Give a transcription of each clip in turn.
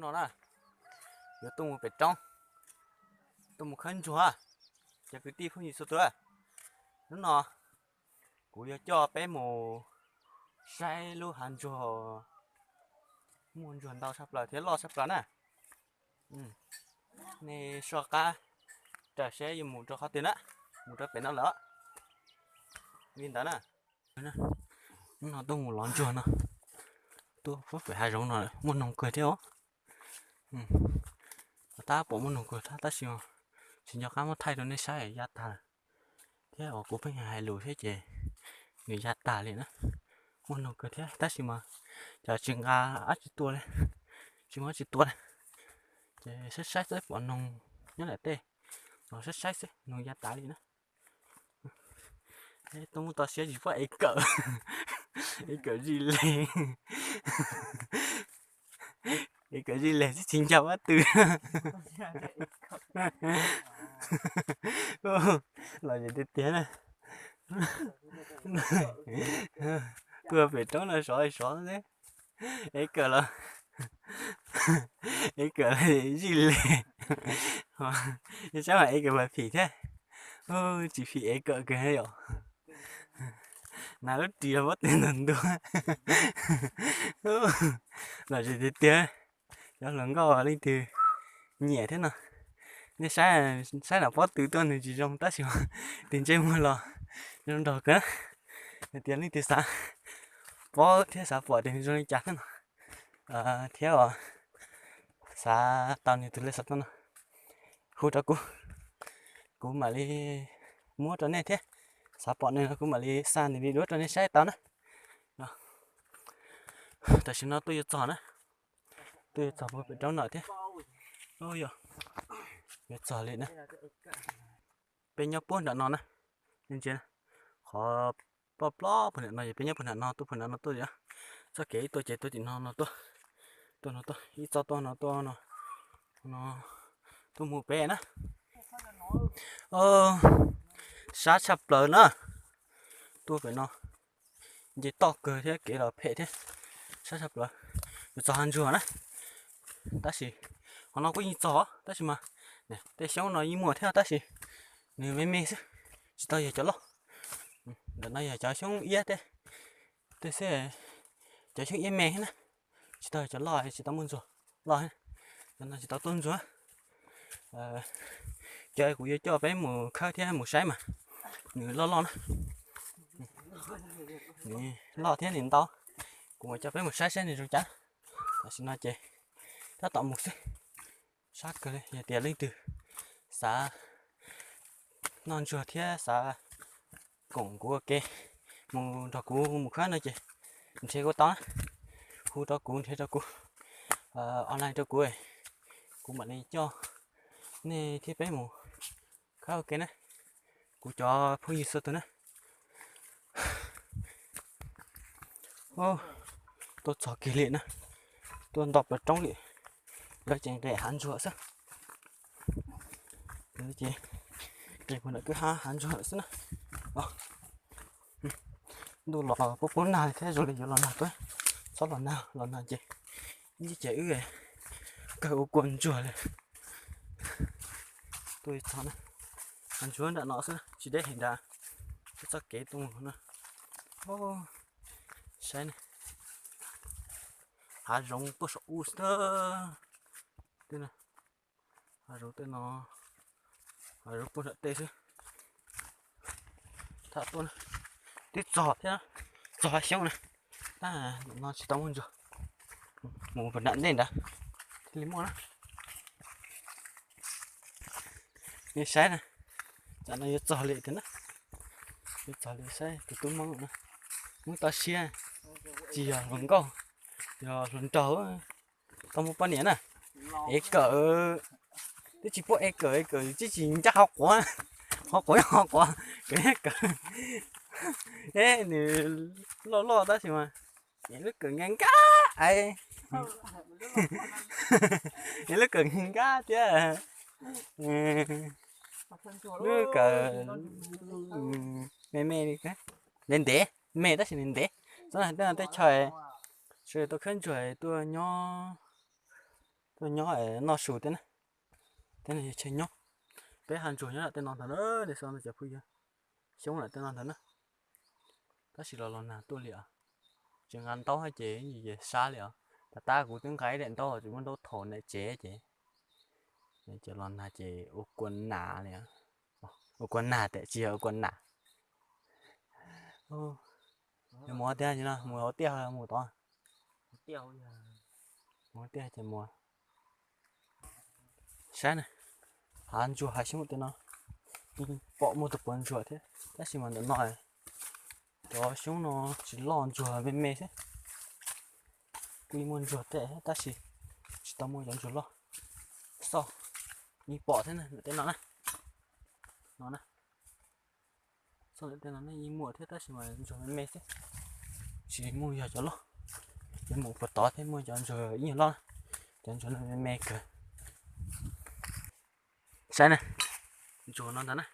No na, yuav tuaj mus pem roob, tuaj mus khawb ntsuag. Cov kwv tij phooj ywg txhua tus, hnub no kuv yuav coj peb mus saib lub hav ntsuag, muaj ntsuag ntau tshaj plaws thiab loj tshaj plaws na. Nej soj qab raws seb yuav mus rau qhov twg na, mus rau pem no lawm. Li ntawd na, hnub no tuaj mus lov ntsuag no, tuaj pem hav zoov no muaj noog kawg thiab os. Tab pom muaj noog kawg thiab tab sis tsis nco qab muab thaij rau nej saib ya tag lawm. Thiab uas kuv pheej hais lus thiab ces nws ya tag li na. Muaj noog kawg thiab tab sis mas cov tsis nqa dab tsi tua li, tsis muaj dab tsi tua li. Ces saib saib xwb pom noog nyob ntawm tej, los saib saib xwb noog ya tas li na. Tuaj muaj toj siab tsis pom ev kawm, ev kawm zij les, ev kawm zij les xwb tsis nco pob tw. Los zem tiag tiag na. Tuaj pem roob no sov sov xwb, ev kawm los, ev kawm los zij les, saib mas ev kawm mas phim thiab. Tsis phim ev kawm kawg yom. Nas lub ris los pob tw ntuag ntuag. Los zem tiag tiag, cov hluas nkauj leej twg nyiam thiab no, nej saib, saib nram pob tw tuaj nws tsis zoo tab sis tig ntsej muag los zoo nraug kawg. Hais tias leej twg xav paub thiab xav pom tias nws zoo li cas thiab no, thiab xav tau nws tus lej xov tooj no, hu rau kuv, kuv mam li muab rau nej thiab. Xav pom nws no kuv mam li xa nws li duab rau nej saib tau na. Tam sim no tuaj yuav txog na, tuaj yuav txog puag pem roob no thiab. Yuav txog li na. Peb nyob puag nram no na, ntsia, qhov ploj ploj puag nram no yog peb nyob puag nram no tuaj puag nram no tuaj, txoj kev ib tuaj ces tuaj tim no no tuaj, tuaj no tuaj ib txoj tuaj no tuaj no, no tuaj mus pem na. Sab tshaj plaws na, tuaj pem no nce toj kawg thiab kev los phem thiab, sab tshaj plaws. Yuav txog hav ntsuag na, tab sis qhov no kuj yeej txog tab sis mas tej xyoob no yeej muaj thiab tab sis nws me me xwb, tsis tau yog cov loj. Ntawm no yog cov xyoob iab tej, tej xwb, cov xyoob iab me thiab na, tsis tau yog cov loj, tsis tau muaj ntsuag loj thiab. Cov no tsis tau tuaj ntsuag. Cov kuv yuav coj peb mus khawb thiab mus saib mas nws loj loj na, nws loj thiab nws ntau. Kuv mam coj peb mus saib saib nws zoo cas. Tam sim no ces tab tom mus xwb. Sab kawg li, yog tias leej twg xav noj ntsuag thiab xav koom kuv ua ke mus nrog kuv mus khawb no ces nrhiav kuv tau na, hu rau kuv, nrhiav rau kuv, online rau kuv, kuv mam li coj nej thiab peb mus khawb ua ke na, kuv cov phooj ywg txhua tus na. Tuaj txog kiag li na, tuaj nto plaws roob li, lawv ces nqes hav ntsuag xwb. Ces nqes puag nram kwj ha hav ntsuag lawm xwb na. Ntuj los pub pub nag li thiab zoo li yuav los nag tuaj, txhob los nag, los nag ces ib ces wb kawg ua kua ntsuag li. Tuaj txog na, hav ntsuag nram no xwb tsis deb heev nrad, txoj kev tuaj mus no. Saib ne, hav zoov tuaj saum ub xwb. Hav zoov tej no, hav zoov puag nram tej xwb. Tham tuaj, twb txog thiab, txog hav xyoob na, tab no tsis tau muaj ntsuag, mus puag nram ntej nrad thiaj li muaj na. Nej saib na, tam no yuav txog li tiag na, yuav txog li saib tus tub Hmoob no, Hmoob toj siab, tsis yog hluas nkauj, yog hluas nraug, tau muaj poj niam na. Ev kawm, twb tsis pub ev kawm, ev kawm twb tsis ncaj qhov quav, qhov quav yog qhov quav, kawm yog kawm. Eb, nws loj loj tab sis mas ev lub kawm nkaj nkaj, ev lub kawm nkaj nkaj thiab. Lub kawm me me li, ntev ntev, me tab sis ntev ntev. Txhob hais tej no tej chaw sawv daws tuaj khawb ntsuag tuaj nyob Tuaj nyob noj su thiab na. Tej no yog chaw nyob. Peb hav ntsuag nyob lam tej no ntag na, nej xav no cov phooj ywg. Xyoob lam tej no ntag na. Tab sis los los nag tuaj li os. Tsis nqa ntaub ces ces sab li os. Tab tab kuv twb nqa ib daim ntaub tsis muaj ntaub thaum nram tsev ces, ces los nag ces ua kua nas li. Ua kua nas tiam tsis yog ua kua nas. Mus tiag no, mus hauv tiaj mus tod. Mus tiaj ces mus. Saib na, hav ntsuag hav xyoob tej no, pom muaj tus puav ntsuag thiab tab sis mas ntawm no cov xyoob no tsis loj, ntsuag me me xwb. Kuj muaj ntsuag tej tab sis tsis tau muaj cov ntsuag loj. Xauj, yeej pom thiab na, ntawm tej no na. No na. Xauj, ntawm tej no yeej muaj thiab tab sis mas ntsuag me me xwb, tsis muaj yog cov loj. Ces mus puag tod thiab muaj cov ntsuag ib nyuag loj, cov ntsuag no me me kawg. Saib na, ntsuag no ntag na,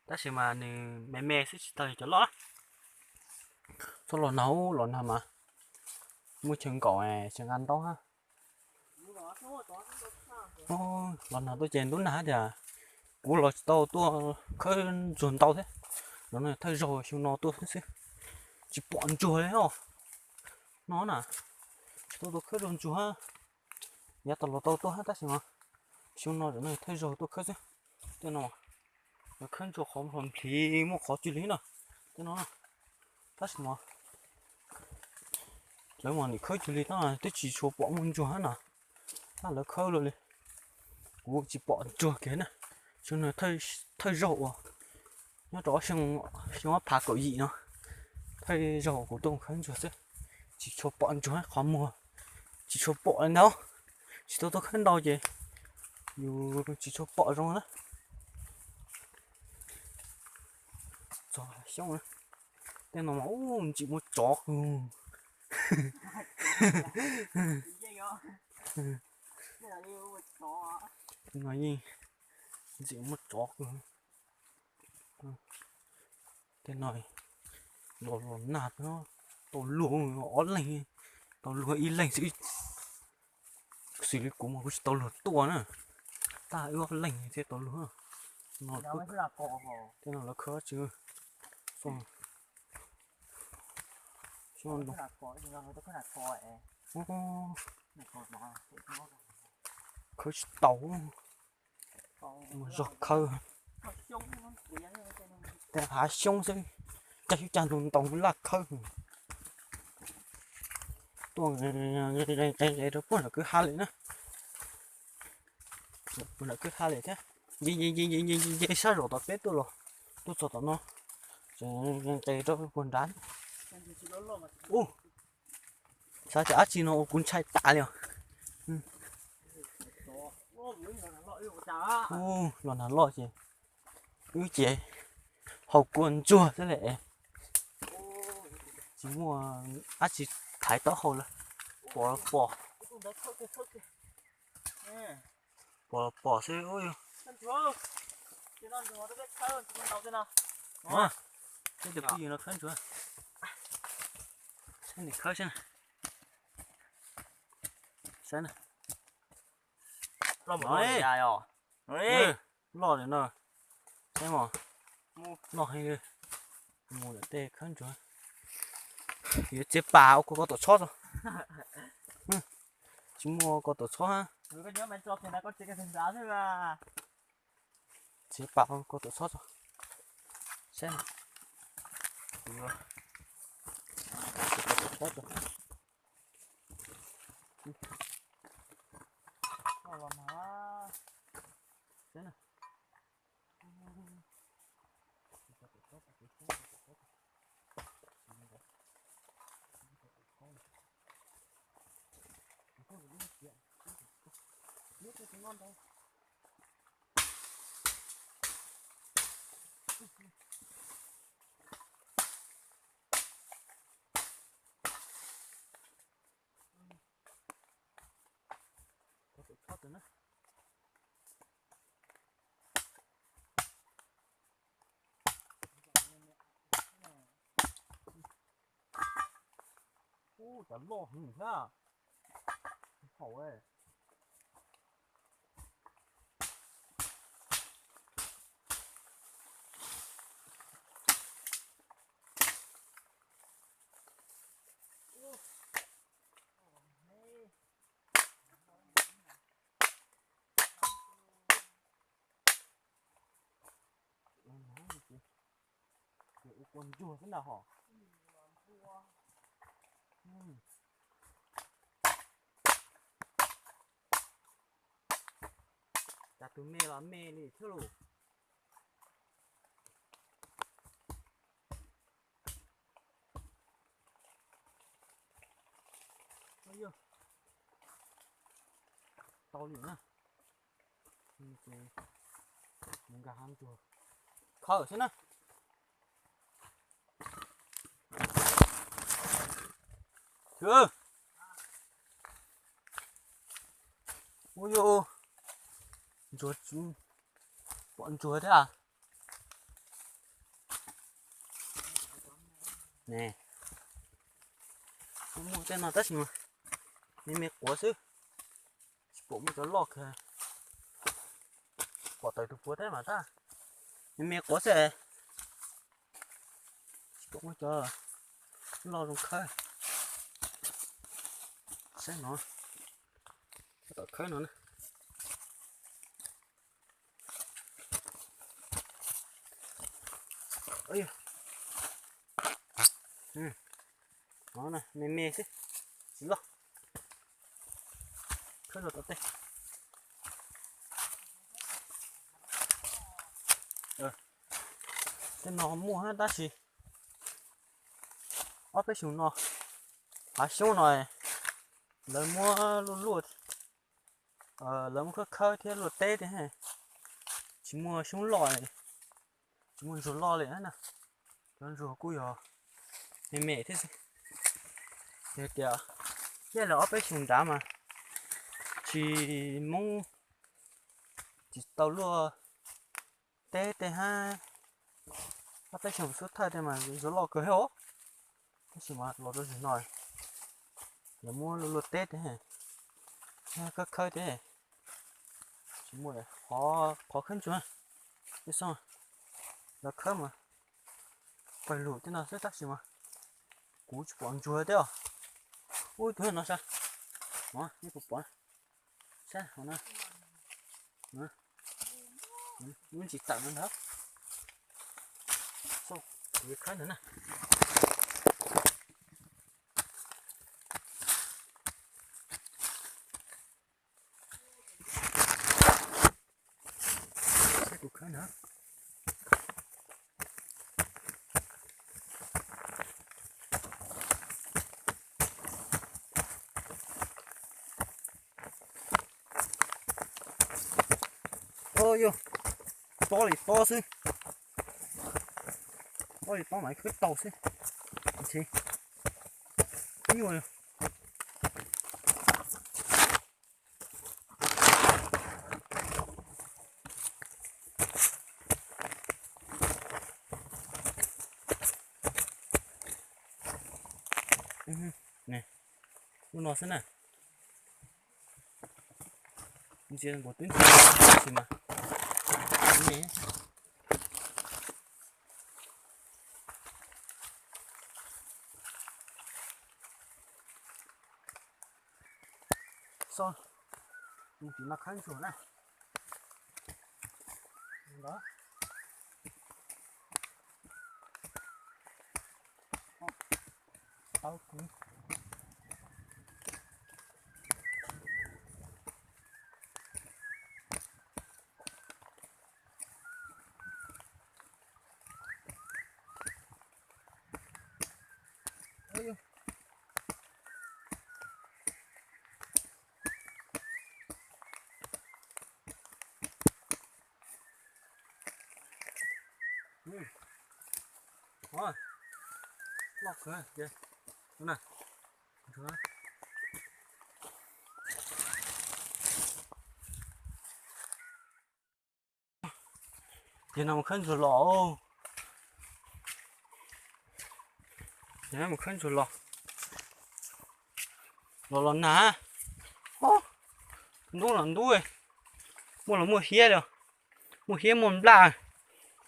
tab sis mas nws me me xwb tsis tau yog cov loj. Txhob los nag, los nag mas muaj chaw nkaum, chaw nqa ntaub hab. Los nag tuaj ces ntub nag hab tias kuv los tsis tau tuaj khawb ntsuag ntau thiab. Los no thawj zaug xyoo no tuaj xwb, tsis pom ntsuag li os. No na, tsis tau tuaj khawb zaug ntsuag hab. Yav tas los tau tuaj hab tab sis mas xyoo no tam no thawj zaug tuaj khawb xwb. Tej no, khawb ntsuag qhov nplhiv muaj qhov cuag li na. Tej no, tab sis mas lawv mas nim khawb cuag li tab twb tsis tshua pom muaj ntsuag hab na. Tab lawv khawb luaj li, kuv tsis pom ntsuag kiag na. Xyoo no thawj zaug uas nyob rau xyoo ob phav kaum yim no, thawj zaug kuv tuaj khawb ntsuag xwb, tsis tshua pom ntsuag qhov muag, tsis tshua pom li ntawd, tsis tau tuaj khawb ntau ces yus tsis tshua pom zoo na. Txog xyoob, tej no mas ub ntxim muaj tsov kawg. No yeej ntxim muaj tsov kawg. Tej no los los nag, tau luag ob leeg, tau luag ib leeg xwb. Xws li kuv mas kuv tsis tau luag tuaj na, tab wb ob leeg thiaj tau luag. Tej no lawv khawb tsis, khawb tsis tau, mus zog khawb. Tej hav xyoob xwb, cag xyoob cag ntoo ntoo laj khawb. Tuaj nqe nqe rau puag nram kwj ha lawm na. Puag nram kwj ha lawm thiab. Nce nce nce nce nce sab zaum tom peb tuaj los, tuaj txog tom no, nqe nqe rau puag nrad. Ub, xav tias dab tsi no ua kuv ntshai tas li os. Ub, los nag loj ces wb ces haus kua ntsuag xwb li. Tsis muaj dab tsi thaiv taub hau lawm. Pom los pom, pom los pom xwb. Tej tus phooj ywg no khawb ntsuag, saib nim khawb saib na. Saib na. Loj li no, saib mas, loj heev li. Mus lam tej khawb ntsuag. Yuav txiav pas ua kua koj tom txhob tso. Tsis muaj koj tom txhob hab. Txiav pas ua koj tom txhob tso. Saib, txiav pas tom txhob tso. Ub, cov loj heev thiab. Haum, Ua ntsuag xwb na hos. Cas tus me los me li thiab lauj. Tau li na. Ces mus nkag hav ntsuag khawb xwb na. Ua yus ntsuag, pom ntsuag thiab. Ne, muaj tej no tab sis mas me me quav xwb, tsis pom muaj cov loj kiag. Pom tawm tus puav thiab mas tab, me me quav xwb, tsis pom muaj cov loj zoo khawb. Saib no, tom khawb no na. No me me xwb, tsis loj. Khawb rau tom tej. Tej no muaj tab sis ob peb xyoos no, hav xyoob no lawv muab luaj luaj, lawv muab khawb khawb thiab luaj teb thiab, tsis muaj xyoob loj, tsis muaj ntsuag loj li na. Cov ntsuag kuj yog me me thiab xwb. Yog tias nyob li ob peb xyoos nrad mas tsis, Hmoob tsis tau luaj teb tej hab, ob peb xyoos xub thawj tej mas ntsuag loj kawg thiab os. Tab sis mas los rau zaum no lawv muab luaj luaj teb tej, khawb khawb tej, tsis muaj qhov, qhov khawb ntsuag. Tej xyoo lawv khawb mas pawg lug tej no xwb tab sis mas kuv tsis pom ntsuag thiab os. Ub, tus no sav, nej puas pom? Saib hauv no, lub ntsis tawm no ntag. Kuv yuav khawb ntawd na. Kuv khawb ntawd. Au yog, pob li pob xwb. Pob li pob mas khawb tau xwb. Nyuaj. Lub no xwb na. Ntsia nkaus twb ntsia tsis mas. Xoj, mus tim no khawb ntsuag na. Ntawd. Tau kwv. Loj kawg. Ces no mus khawb ntsuag los. Ces no mus khawb ntsuag los. Los los nag. Ntub los ntub. Muaj los muaj hiab li. Muaj hiab muaj nplaj.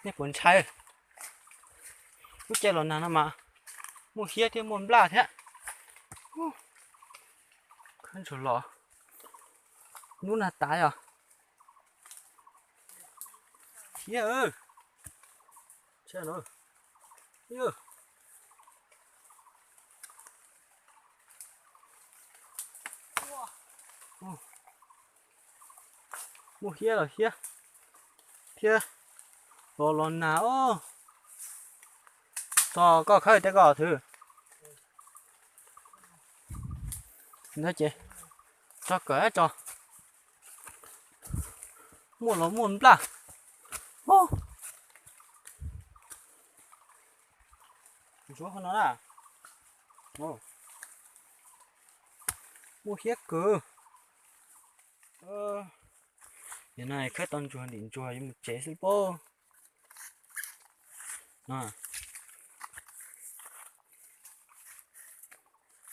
Nej puas ntshai? Lub caij los nag no mas muaj hiab thiab muaj nplaj thiab. Khawb ntsuag los. Ntub nag tas yog. Hiab. Saib no. Muaj hiab los hiab thiab los los nag os. Tso koj khawb teb koj thwv. Ntawd ces tso kawm tso. Muaj los muaj nplaj. Ntsuag no na. Muaj hiab kawg. Nim no khawb tau ntsuag ntim ntsuag yuav mus tsev xwb pob.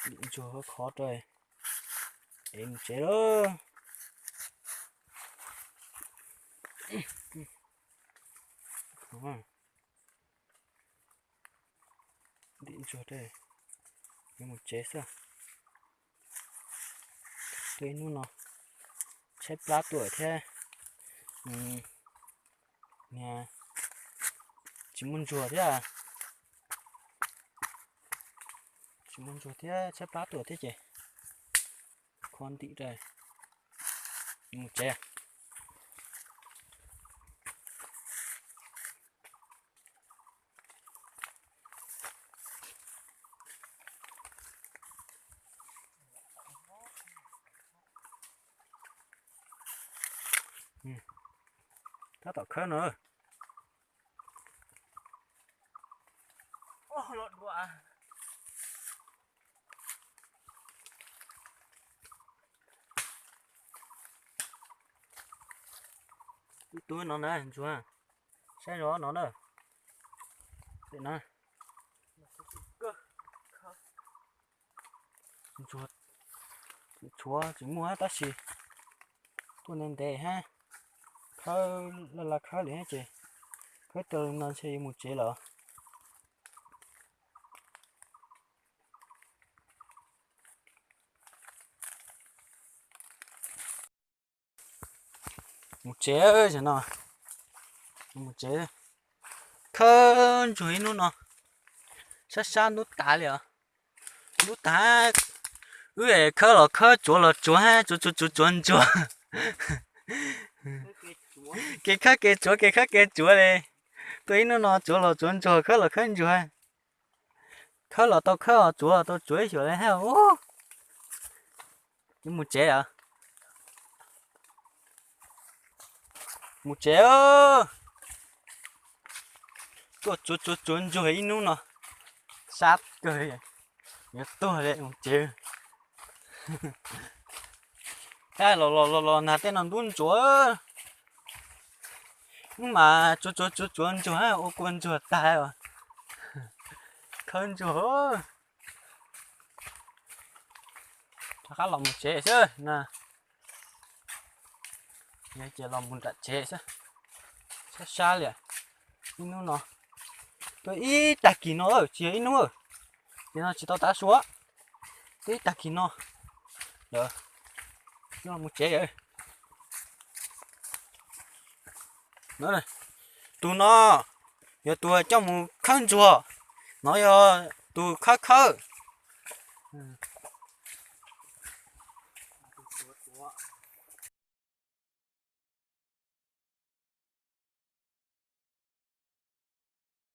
Ntim ntsuag khov khov rau es mus tsev lawm. Ntim ntsuag rau es mus tsev xwb. Tuaj ib hnub no tshaib plab tuaj thiab, tsis muaj ntsuag thiab, tsis muaj ntsuag thiab tshaib plab tuaj thiab ces kho ntim rau mus tsev. Tab tom khawb no. Ib tug no na ntsuag, saib zov no na. Ntsuag tshuav tsis muaj tab sis tuaj ntev ntev hab, khawb laj laj khawb li hab ces khawb tau li no ntshe yuav mus tsev lawm. Mus tsev, mus tsev, khawb ntsuag ib hnub no, sab sab ntub tas li os. Ntub tas, wb khawb los khawb, tsuav los tsuav, tsuav tsuav tsuav tsuav ntsuag. Kev khawb kev tsuav, kev khawb kev tsuav li. Tuaj ib hnub no tsuav los tsuav ntsuag, khawb los khawb ntsuag. Khawb los tau khawb, tsuav los tau tsuav ib xyuas li hab. Mus tsev os. Mus tsev. Tuaj tsuav tsuav tsuav ntsuag ib hnub no, sab kawg, yuav tuag li mus tsev. Los los los los nag tej no ntub ntsuav, wb mas tsuav tsuav tsuav tsuav ntsuag ua kua ntsuag tag, khawb ntsuag. Rov qab los mus tsev xwb na. Yog ces los mus nram tsev xwb, sab sab li. Ib hnub no, tuaj ib tag kis no tsis yog ib hnub, ces no tsis tau tav su, tuaj ib tag kis no lawm, mus tsev. Tus no yog tus coj mus khawb ntsuag, no yog tus khawb khawb.